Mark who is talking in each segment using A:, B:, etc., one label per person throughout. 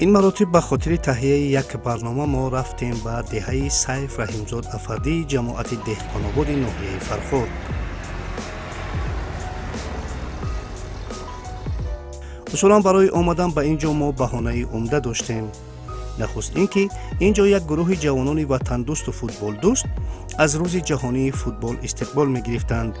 A: Ин маротиб ба хотири таҳияи як барнома мо рафтем ба деҳаи Сайф Раҳимзод Афардии ҷамоати Деҳқонободи ноҳияи Фархор. Усулан барои омадан ба ин ҷо мо баҳонаи умда доштем. Нахуст ин ки ин ҷо як гурӯҳи ҷавонони ватандӯсту футболдӯст аз рӯзи ҷаҳонии футбол истиқбол мегирифтанд.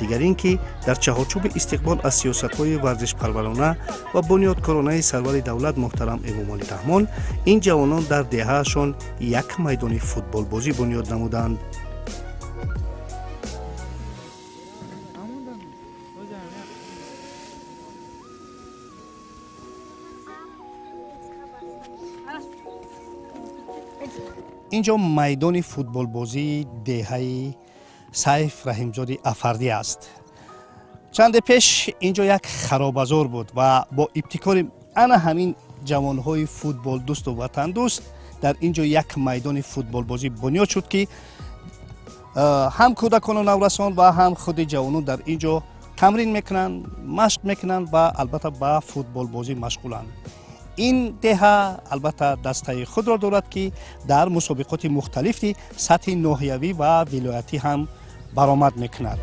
A: Дигар ин ки дар чаҳорчӯби истиқбол аз сиёсатҳои варзишпарварона ва бунёдкоронаи сарвари давлат муҳтарам Эмомалӣ Раҳмон ин ҷавонон дар деҳаашон як майдони футболбозӣ бунёд намуданд. Ин ҷо майдони футболбозии деҳаи Сайф Раҳимзоди Афардӣ аст. Чанде пеш ин ҷо як харобазор буд ва бо ибтикори ана ҳамин ҷавонҳои футболдӯсту ватандӯст дар ин ҷо як майдони футболбозӣ бунёд шуд, ки ҳам кӯдакону наврасон ва ҳам худи ҷавонон дар ин ҷо тамрин мекунанд, машқ мекунанд ва албатта ба футболбозӣ машғуланд. Ин деҳа албатта дастаи худро дорад, ки дар мусобиқоти мухталифи сатҳи ноҳиявӣ ва вилоятӣ ҳам баромад мекунад.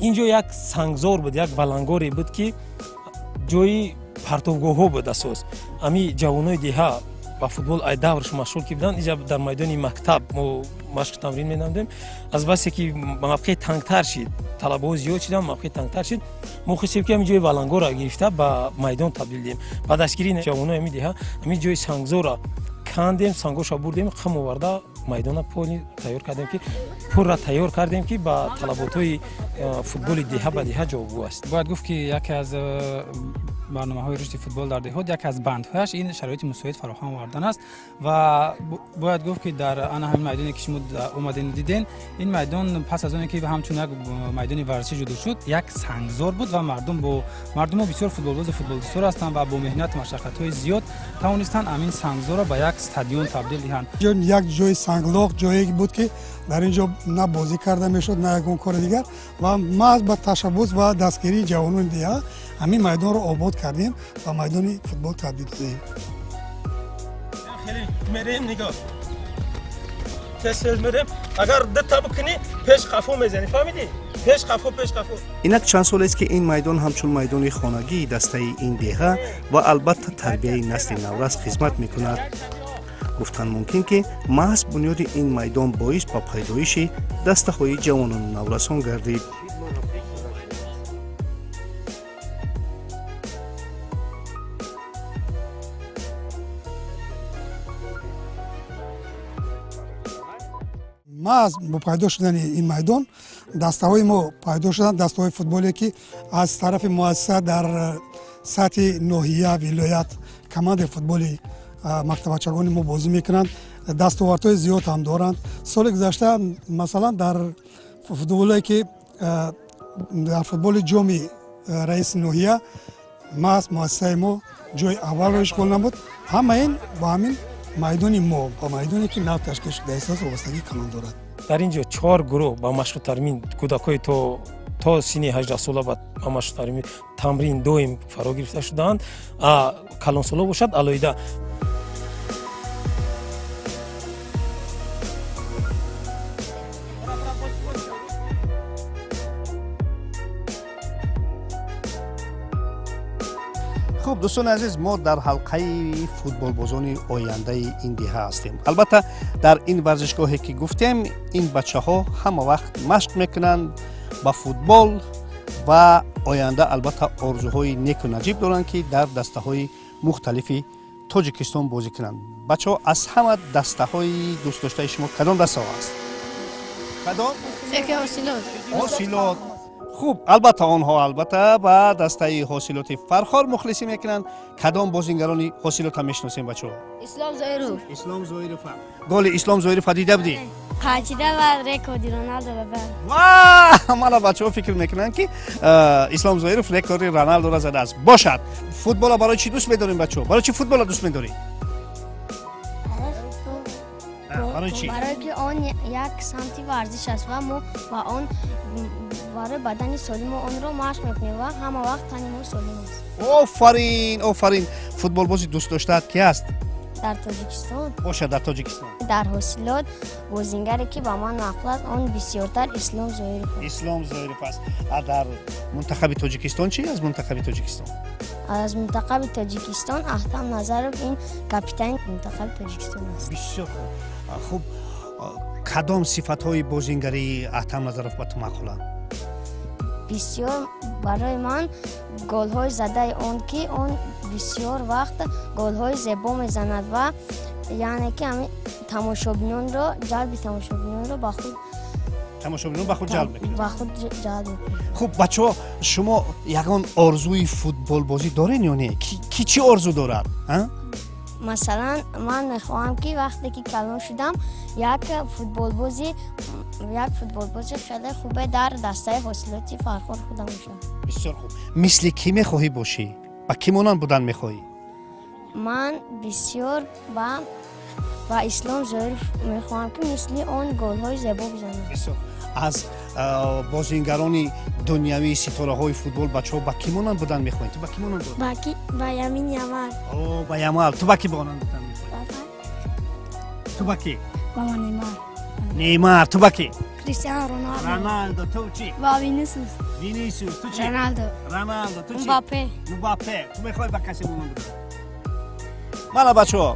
B: Ин ҷо як сангзор буд, як валангоре буд, ки ҷои партовгоҳҳо буд. Асос ами ҷавонои деҳа ба футбол ай даврш машғул ки буданд, инҷа дар майдони мактаб мо машқ тамрин менамудем. Аз басе ки мавқеъ тангтар шид, талабаҳо зиёд шиданд, мавқеъ тангтар шид, мо хостем ки ҳамин ҷои валангорро гирифта ба майдон табдил диҳем. Ба дастгирии ҷавонои ҳамин деҳа ҳамин ҷои сангзорро кандем, сангоша бурдем, қим оварда майдона поли тайёр кардем, ки пурра тайёр кардем, ки ба талаботҳои футболи деҳа ба деҳа ҷавобгӯ аст.
C: Бояд гуфт, ки яке аз барномаҳои рушди футбол дар деҳот яке аз бандҳояш ин шароити мусоид фароҳам овардан аст ва бояд гуфт, ки дар ана ҳамин майдоне, ки шумо омаден диден, ин майдон пас аз оне ки ҳамчун як майдони варзишӣ ҷудо шуд, як сангзор буд ва мардумо бисёр футболбозу футболдӯстор ҳастанд ва бо меҳнату машаққатҳои зиёд тавонистанд ҳамин сангзорро ба як стадион табдил диҳанд.
D: Як ҷои санглоқ, ҷое буд, ки дар ин ҷо на бозӣ карда мешуд, на ягон кори дигар, ва маҳз ба ташаббус ва дастгирии ҷавонони деҳа ҳамин майдонро обод кардем ва майдони футбол табдил додем.
B: Мерем, нигоҳ, тез мерем, агар дута бикунӣ, пеш қафо мезанӣ, фаҳмидӣ? Пеш қафо, пеш қафо.
A: Инак чанд солест, ки ин майдон ҳамчун майдони хонагии дастаи ин деҳа ва албатта тарбияи насли наврас хизмат мекунад. Гуфтан мумкин, ки маҳз бунёди ин майдон боис ба пайдоиши дастаҳои ҷавонону наврасон гардид.
D: Маҳз бо пайдо шудани ин майдон дастаҳои мо пайдо шуданд, дастаҳои футболе, ки аз тарафи муассиса дар сатҳи ноҳия, вилоят командаи футболи мактабачагони мо бозӣ мекунанд, дастовардҳои зиёд ҳам доранд. Соли гузашта, масалан, дар футболе, ки дар футболи ҷоми раиси ноҳия маҳз муассисаи мо ҷои аввалро ишғол намуд. Ҳама ин бо ҳамин майдони мо, ба майдоне, ки нав ташкил шуда истааст, вобастагии калон дорад.
B: Дар ин ҷо чор гурӯҳ ба машқу тармин кӯдакҳои то синни 18 сола ба машқу тамрин доим фаро гирифта шудаанд, калонсоло бошад алоҳида.
A: Хуб, дӯстони азиз, мо дар ҳалқаи футболбозони ояндаи ин деҳа ҳастем. Албатта, дар ин варзишгоҳе, ки гуфтем, ин бачаҳо ҳама вақт машқ мекунанд ба футбол ва оянда албатта орзуҳои неку наҷиб доранд, ки дар дастаҳои мухталифи Тоҷикистон бозӣ кунанд. Бачаҳо, аз ҳама дастаҳои дӯстдоштаи шумо кадом дастаҳо аст? Кадом? Ҳосилот. Хуб, албатта онҳо албатта ба дастаи ҳосилоти Фархор мухлисӣ мекунанд. Кадом бозингарони ҳосилотам мешиносем, бачаҳо?
E: Ислом Зоиров.
A: Ислом Зоиров. Голи Ислом Зоирова дида будӣ?
E: Қачида ва рекорди Роналдоро бар.
A: Ва мана бачаҳо фикр мекунанд, ки Ислом Зоиров рекорди Роналдоро задааст. Бошад, футбола барои чӣ дӯст медорем, бачаҳо? Барои чӣ футбола дӯст медорӣ? Барои чӣ?
E: Барои ки он як самти варзиш аст ва мо ба он барои бадани солиму онро машқ мекунем ва ҳама вақт тани мо солим аст.
A: Офарин, офарин. Футболбози дӯст доштаат ки аст?
E: Дар Тоҷикистон.
A: Бошад, дар Тоҷикистон.
E: Дар Ҳосилот бозингаре ки ба ман маъқул аст, он бисёртар Ислом Зоиров аст.
A: Ислом Зоиров аст. А дар мунтахаби Тоҷикистон чӣ? Аз мунтахаби Тоҷикистон?
E: Аз мунтахаби Тоҷикистон Аҳтам Назаров, ин капитани мунтахаби Тоҷикистон аст.
A: Бисёр хуб. Хуб, кадом сифатҳои бозингарии Аҳтам Назаров ба ту маъқуланд?
E: Бисёр барои ман голҳои задаи он, ки он бисёр вақт голҳои зебо мезанад ва яъне ки ҳамин тамошобинонро ҷалби тамошобинонро ба худ
A: тамошобинон ба худ ҷалб мекунад.
E: Ба худ ҷалб мекунад.
A: Хуб, бачаҳо, шумо ягон орзуи футболбозӣ доред ё не? Ки чӣ орзу дорад?
E: Масалан, ман мехоҳам, ки вақте ки калон шудам, як футболбози хеле хубе дар дастаи Ҳосилоти Фархор худам бошам.
A: Бисёр хуб. Мисли кӣ мехоҳӣ бошӣ? Ба кӣ монанд будан мехоҳӣ?
E: Ман бисёр ба Ислом Зоиров мехоҳам, ки мисли он голҳои зебо бизанам.
A: Бисёр. Аз бозингарони дунявии ситораҳои футбол бачаҳо ба кӣ монанд будан мехоҳед? Ту ба кӣ монанд дорӣ?
E: Ба Ямин Ямал.
A: О, ба Ямал. Ту ба кӣ монанд будан мехоҳӣ? Ту ба кӣ?
E: Ба Неймар.
A: Неймар. Ту ба кӣ?
E: Криштиану Роналдо.
A: Роналдо. Ту чӣ?
E: Ба Винисиус.
A: Винисиус. Ту чӣ?
E: Роналдо.
A: Роналдо. Ту чӣ?
E: Мбаппе.
A: Мбаппе. Ту мехоҳӣ ба касе монанд будан? Мана, бачаҳо,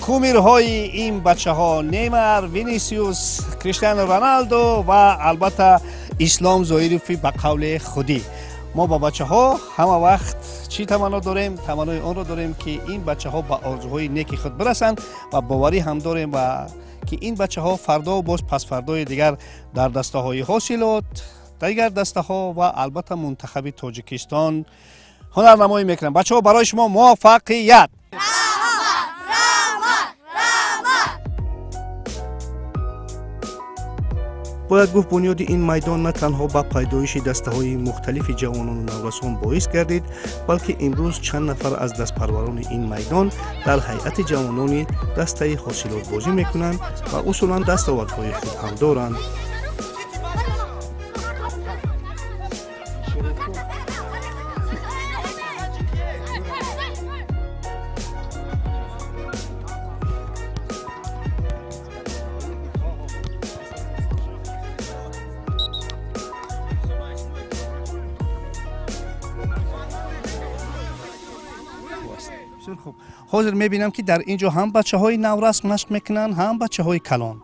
A: кумирҳои ин бачаҳо Неймар, Винисиус, Криштиану Роналдо ва албатта Ислом Зоирови ба қавли худӣ. Мо ба бачаҳо ҳама вақт чӣ таманно дорем? Таманнои онро дорем, ки ин бачаҳо ба орзуҳои неки худ бирасанд ва боварӣ ҳам дорем ва ки ин бачаҳо фардо боз пасфардои дигар дар дастаҳои Ҳосилот, дигар дастаҳо ва албатта мунтахаби Тоҷикистон ҳунарнамоӣ мекунанд. Бачаҳо, барои шумо муваффақият! Бояд гуфт, бунёди ин майдон на танҳо ба пайдоиши дастаҳои мухталифи ҷавонону наврасон боис гардид, балки имрӯз чанд нафар аз дастпарварони ин майдон дар ҳайати ҷавонони дастаи Ҳосилот бозӣ мекунанд ва усулан дастовардҳои хуб ҳам доранд. Бисёр хуб. Ҳозир мебинам, ки дар ин ҷо ҳам бачаҳои наврас машқ мекунанд, ҳам бачаҳои калон.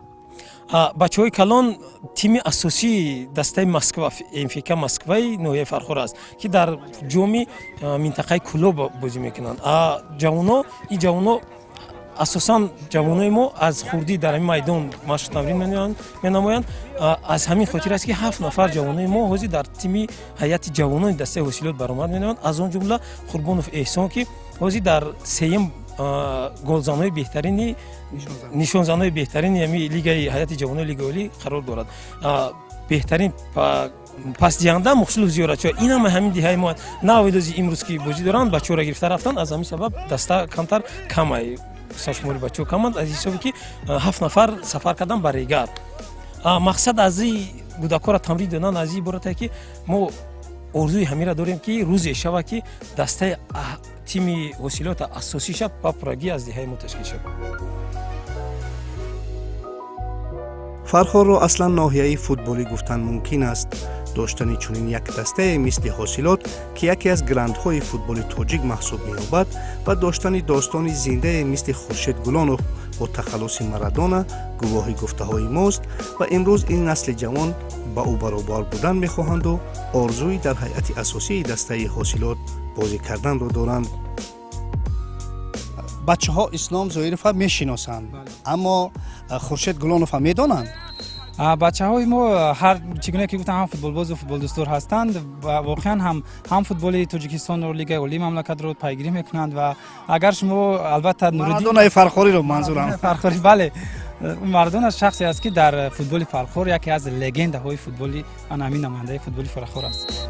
B: Бачаҳои калон тими асосии дастаи Москва, МФК Москваи ноҳияи Фархор аст, ки дар ҷоми минтақаи Кӯлоб бозӣ мекунанд. Ҷавоно, ин ҷавоно, асосан ҷавонои мо аз хурдӣ дар ҳамин майдон машқ тамрин менамоянд. Аз ҳамин хотир аст, ки ҳафт нафар ҷавонои мо ҳозир дар тими ҳайати ҷавонони дастаи Ҳосилот баромад менамоянд, аз он ҷумла Қурбонов Эҳсон, ки ҳозир дар сеюм голзанҳои беҳтарини, нишонзанҳои беҳтарини ҳами лигаи ҳайати ҷавонои лигаи олӣ қарор дорад. Беҳтарин пасдиҳанда Мухшилов Зиёратшо, ин ҳама ҳамин деҳаи мо наведози имрӯз ки бозӣ доранд, бачаҳоро гирифта рафтанд. Аз ҳамин сабаб даста камтар камай, саршумори бачаҳо каманд, аз ҳисоби ки ҳафт нафар сафар кардан ба Регар. Мақсад аз и кӯдакҳоро тамрин додан аз ин иборате, ки мо орзуи ҳаминро дорем, ки рӯзе шавад, ки дастаи тими Ҳосилота асосӣ шавад ва пуррагӣ аз деҳаи мо ташкил шавад.
A: Фархорро аслан ноҳияи футболӣ гуфтан мумкин аст. Доштани чунин як дастае мисли Ҳосилот, ки яке аз грандҳои футболи тоҷик маҳсуб меёбад, ва доштани достони зиндае мисли Хуршед Гулонов бо тахаллуси Марадона гувоҳи гуфтаҳои мост ва имрӯз ин насли ҷавон ба ӯ баробар будан мехоҳанду орзуи дар ҳайати асосии дастаи Ҳосилот бозӣ карданро доранд. Бачаҳо Ислом Зоирова мешиносанд, аммо Хуршед Гулонова медонанд?
C: Бачаҳои мо ҳар чӣ гуна ки гуфтам, ҳам футболбозу футболдӯстдор ҳастанд ва воқеан ҳам футболи Тоҷикистонро, лигаи олии мамлакатро пайгирӣ мекунанд. Ва агар шумо албатта
A: Марадонаи Фархориро манзурам.
C: Фархорӣ, бале. Марадона шахсе аст, ки дар футболи Фархор яке аз легендаҳои футболи, ана ҳамин намояндаи футболи Фархор аст.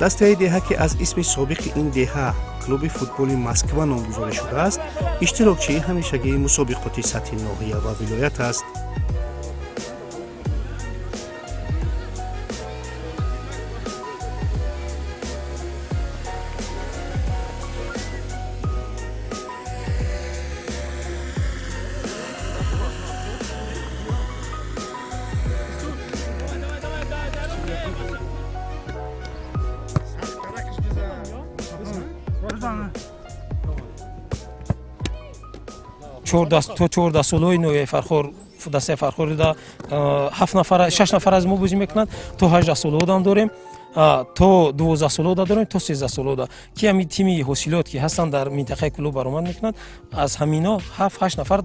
A: Дастаи деҳа, ки аз исми собиқи ин деҳа, клуби футболи Москва номгузорӣ шудааст, иштирокчии ҳамешагии мусобиқоти сатҳи ноҳия ва вилоят аст.
B: То 14 солаҳои ноҳияи Фархор, дастаи Фархорида ҳафт нафар, шаш нафар аз мо бозӣ мекунанд. То 18 солаодам дорем, то 12 солаода дорем, то 13 солаода, ки ҳамин тими ҳосилот, ки ҳастанд, дар минтақаи Кӯлоб баромад мекунанд. Аз ҳамино ҳафт, ҳашт нафар,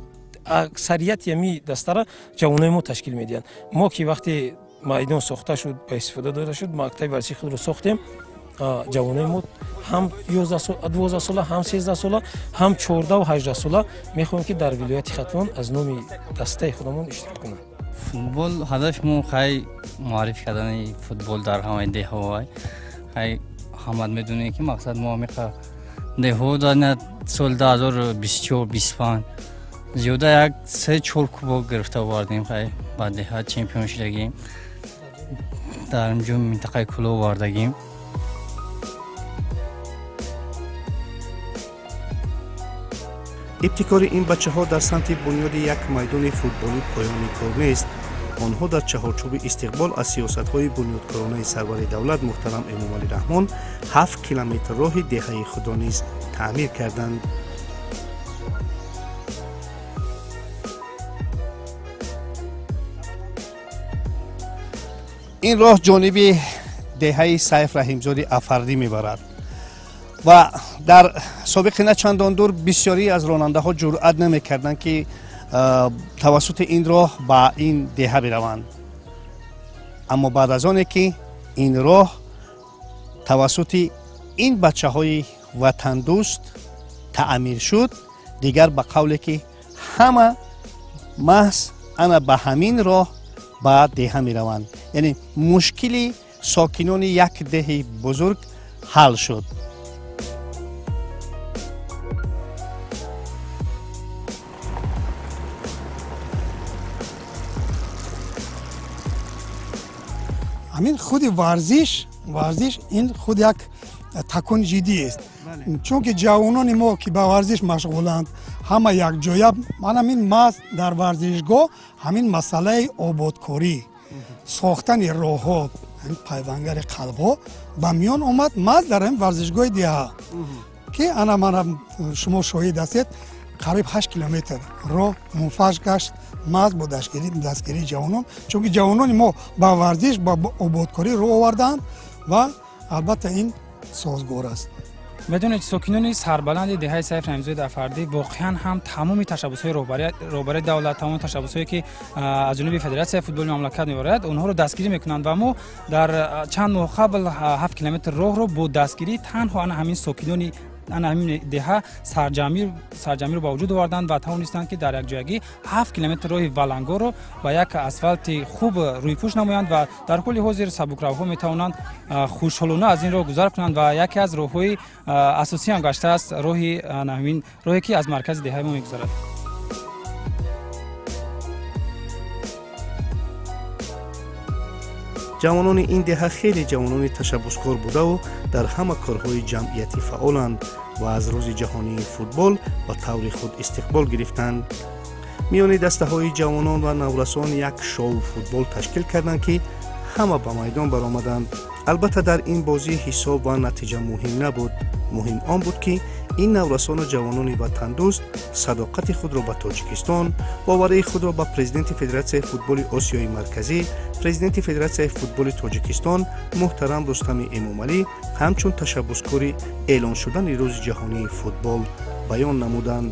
B: аксарияти ҳами дастара ҷавонои мо ташкил медиҳанд. Мо ки вақте майдон сохта шуд, ба истифода дода шуд, мактаби варзиши худро сохтем, ҷавонои мо ҳам 12 сола, ҳам 13 сола, ҳам 14-у 18 сола мехоҳем, ки дар вилояти Хатлон аз номи дастаи худамон иштирок кунанд.
F: Футбол, ҳадафи мо хай муаррифӣ кардани футбол дар ҳамаи деҳҳо. Хай, ҳамат медонем, ки мақсад мо ҳамиқа деҳҳо дар соли 2024, 25 зиёда як се чор кубок гирифта овардем. Хай, ба деҳа чемпион шудагим, дар инҷо минтақаи Кӯлоб овардагим.
A: Ибтикори ин бачаҳо дар самти бунёди як майдони футболӣ поёни кор нест. Онҳо дар чаҳорчӯби истиқбол аз сиёсатҳои бунёдкоронаи сарвари давлат муҳтарам Эмомалӣ Раҳмон 7 километр роҳи деҳаи худро низ таъмир карданд. Ин роҳ ҷониби деҳаи Сайф Раҳимзоди Афардӣ мебарад ва дар собиқи на чандон дур бисёрӣ аз ронандаҳо ҷуръат намекарданд, ки тавассути ин роҳ ба ин деҳа бираванд. Аммо баъд аз оне ки ин роҳ тавассути ин бачаҳои ватандӯст таъмир шуд, дигар ба қавле ки ҳама маҳз ана ба ҳамин роҳ ба деҳа мераванд, яъне мушкили сокинони як деҳи бузург ҳал шуд.
D: Ҳамин худи варзиш, ин худ як такони ҷиддӣ аст, чунки ҷавонони мо, ки ба варзиш машғуланд, ҳама якҷоя. Ман ҳамин маҳз дар варзишгоҳ ҳамин масъалаи ободкорӣ, сохтани роҳҳо, пайвангари қалбҳо ба миён омад маҳз дар ҳамин варзишгоҳи деҳа, ки ана мана шумо шоҳид ҳастед, қариб 8 километр роҳ мунфаҷ гашт маҳз бо дастгирии ҷавонон, чунки ҷавонони мо ба варзиш, ба ободкорӣ рӯ овардаанд ва албатта ин созгор аст.
C: Медонед, сокинони сарбаланди деҳаи Сайф Раҳимзоди Афардӣ воқеан ҳам тамоми ташаббусҳои роҳбарии давлат, тамоми ташаббусҳое, ки аз ҷониби Федератсияи футболи мамлакат мебарояд, онҳоро дастгирӣ мекунанд. Ва мо дар чанд моҳ қабл 7 километр роҳро бо дастгирии танҳо ана ҳамин сокинони ана ҳамин деҳа сарҷамиро ба вуҷуд оварданд ва тавонистанд, ки дар якҷоягӣ 7 километр роҳи валангорро ба як асфалти хуб рӯйпӯш намоянд. Ва дар ҳоли ҳозир сабукравҳо метавонанд хушҳолона аз ин роҳ гузар кунанд ва яке аз роҳҳои асосӣ ҳам гаштааст роҳи ана ҳамин роҳе, ки аз маркази деҳаи мо мегузарад.
A: Ҷавонони ин деҳа хеле ҷавонони ташаббускор будаву дар ҳама корҳои ҷамъиятӣ фаъоланд ва аз Рӯзи ҷаҳонии футбол ба таври худ истиқбол гирифтанд. Миёни дастаҳои ҷавонон ва наврасон як шоу футбол ташкил карданд, ки ҳама ба майдон баромаданд. Албатта, дар ин бозӣ ҳисоб ва натиҷа муҳим набуд. Муҳим он буд, ки ин наврасону ҷавонони ватандӯст садоқати худро ба Тоҷикистон, боварии худро ба президенти Федератсияи футболи Осиёи Марказӣ, президенти Федератсияи футболи Тоҷикистон муҳтарам Рустами Эмомалӣ ҳамчун ташаббускори эълон шудани Рӯзи ҷаҳонии футбол баён намуданд.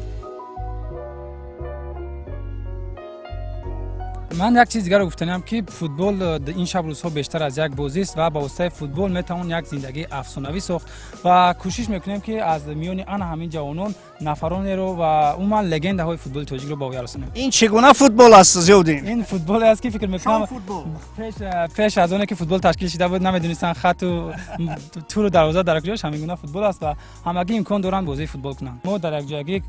C: Ман як чиз дигарро гуфтаниам, ки футбол ин шаб рӯзҳо бештар аз як бозист ва ба воситаи футбол метавон як зиндагии афсонавӣ сохт ва кӯшиш мекунем, ки аз миёни ана ҳамин ҷавонон нафаронеро ва умуман легендаҳои футболи тоҷикро ба оя расонем.
A: Ин чӣ гуна футбол аст, Зиёдин?
C: Ин футболе аст, ки фикр мекунам, пеш аз оне ки футбол ташкил шуда буд, намедонистанд хату туру дарвоза дар куҷош. Ҳамин гуна футбол аст ва ҳамагӣ имкон доранд бозии футбол кунанд. Мо дар якҷоягӣ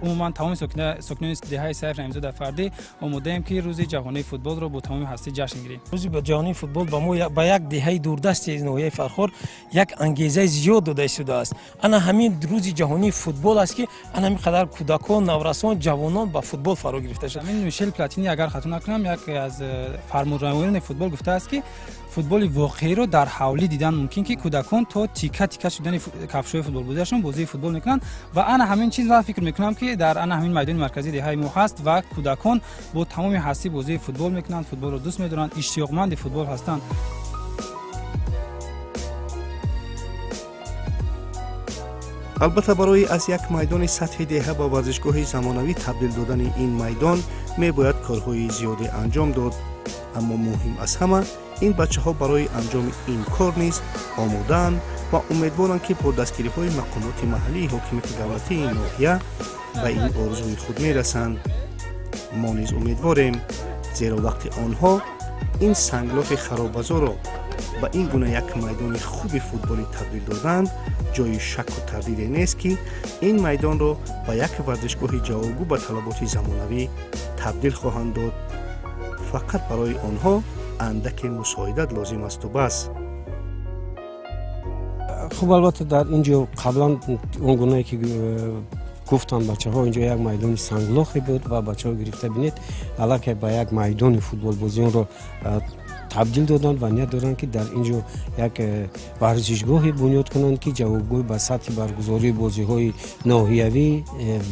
C: умуман тамоми сокинони деҳаи Сайф Раҳимзода Фардӣ омодаем, ки рӯзи ҷаҳонии футболро бо тамоми ҳастӣ ҷашн гирем.
B: Рӯзи ҷаҳонии футбол ба мо, ба як деҳаи дурдасти ноҳияи Фархор, як ангезаи зиёд дода истодааст. Ана ҳамин рӯзи ҷаҳонии футбол аст, ки ана ҳамин қадар кӯдакон, наврасон, ҷавонон ба футбол фаро гирифта шуд.
C: Ҳамин Мишел Платини, агар хато накунам, яке аз фармонравоёни футбол, гуфтааст, ки футболи воқеиро дар ҳавлӣ дидан мумкин, ки кӯдакон то тика тика шудани кафшҳои футболбозиашон бозии футбол мекунанд. Ва ана ҳамин чиз ва фикр мекунам, ки дар ана ҳамин майдони марказии деҳаи мо ҳаст ва кӯдакон бо тамоми ҳастӣ бозии футбол мекунанд, футболро дӯст медоранд, иштиёқманди футбол ҳастанд.
A: Албатта, барои аз як майдони сатҳи деҳа ба варзишгоҳи замонавӣ табдил додани ин майдон мебояд корҳои зиёде анҷом дод, аммо муҳим аз ҳама, ин бачаҳо барои анҷоми ин кор низ омодаанд ва умедворанд, ки бо дастгириҳои мақомоти маҳаллии ҳокимияти давлатии ноҳия ба ин орзуи худ мерасанд. Мо низ умедворем, зеро вақти онҳо ин санглохи харобазорро ба ин гуна як майдони хуби футболӣ табдил доданд, ҷои шакку тардиде нест, ки ин майдонро ба як варзишгоҳи ҷавобгӯ ба талаботи замонавӣ табдил хоҳанд дод. Фақат барои онҳо андаке мусоидат лозим асту бас.
G: Хуб, албатта, дар ин ҷо қаблан, он гунае ки гуфтанд бачаҳо, инҷо як майдони санглохе буд ва бачаҳо гирифта, бинед, аллакай ба як майдони футболбозионро табдил доданд ва ният доранд, ки дар ин ҷо як варзишгоҳе бунёд кунанд, ки ҷавобгӯи ба сатҳи баргузории бозиҳои ноҳиявӣ,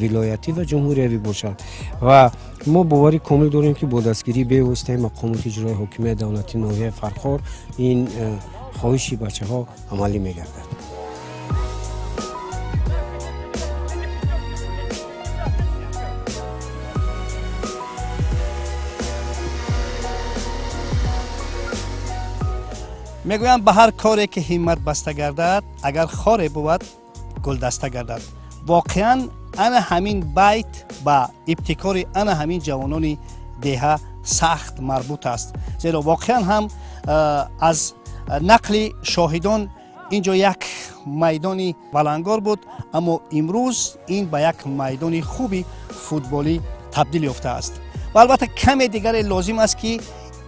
G: вилоятӣ ва ҷумҳуриявӣ бошад. Ва мо боварӣ комил дорем, ки бо дастгирии бевоситаи мақомоти иҷрои ҳокимияти давлатии ноҳияи Фархор ин хоҳиши бачаҳо амалӣ мегардад.
A: Мегӯянд, ба ҳар коре ки ҳиммат баста гардад, агар хоре бувад, гулдаста гардад. Воқеан, ана ҳамин байт ба ибтикори ана ҳамин ҷавонони деҳа сахт марбут аст, зеро воқеан ҳам аз нақли шоҳидон ин ҷо як майдони балангор буд, аммо имрӯз ин ба як майдони хуби футболӣ табдил ёфтааст. Ва албатта, каме дигаре лозим аст, ки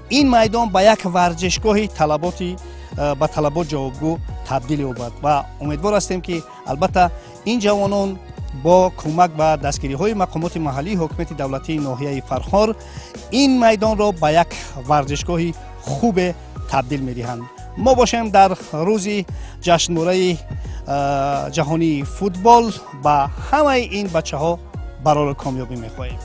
A: ин майдон ба як варзишгоҳи талаботи ба талабот ҷавобгӯ табдил ёбад. Ва умедвор ҳастем, ки албатта ин ҷавонон бо кӯмак ба дастгириҳои мақомоти маҳаллии ҳокимияти давлатии ноҳияи Фархор ин майдонро ба як варзишгоҳи хубе табдил медиҳанд. Мо бошем, дар рӯзи ҷашнвораи ҷаҳонии футбол ба ҳамаи ин бачаҳо барору комёбӣ мехоҳем.